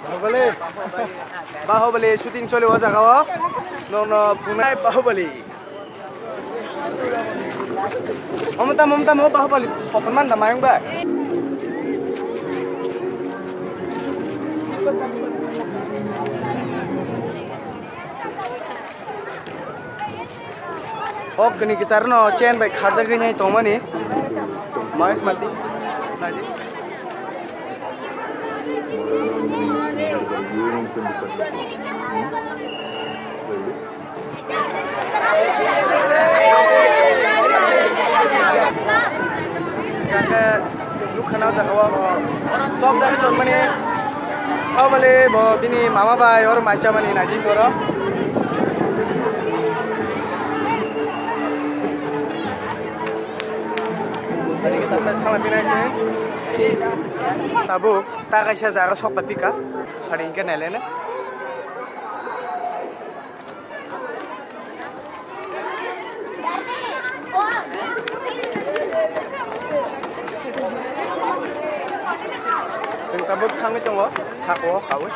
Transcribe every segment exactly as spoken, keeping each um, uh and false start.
Bahubali. Bahubali shooting choli o jaga o. Nono phunai Bahubali. Omo tamo, omo tamo, Bahubali sotonman da mayung bai. O kini kisar no chain bai khajagwi nai tongmani. Mahesh Mati. Naidi. Kaka nukha na o jaga o, o chop jagwi tongmani. O bale bo bini mama bai oro maichamani naidi toro. Thanglai phinai se. Tabuk ta kaisa jaga sokla pika. Hari hingke nailene. Chwng tabuk thangwi tongo, sako o kaui.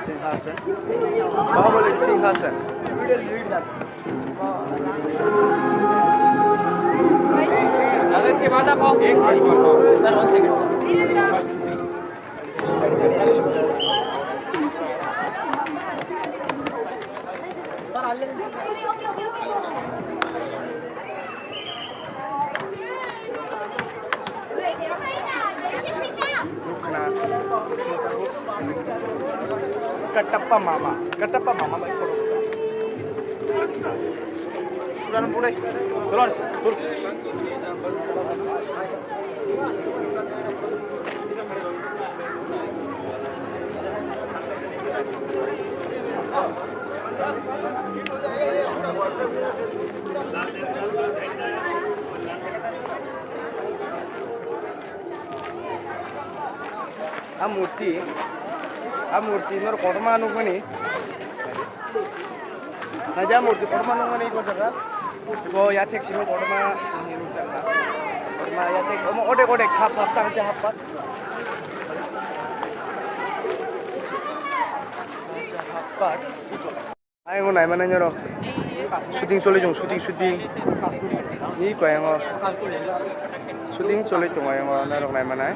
Singhasan. Bahubali Singhasan. Katappa mama, katappa mama bai khoro. Tulon, tulon. A murti, a murti norok kotorma nukmani. Naidi a murti kotorma nukmani iko jaga. Iko yathek simi kotorma nukjakha. Kotorma yathek, omo odek odek hap hap tangsa hap pat. Tangsa hap pat. Ayang o naimani norok shooting choli tongo, shooting, shooting. Ni ko ayang o shooting choli tongo, ayang o norok naimanai.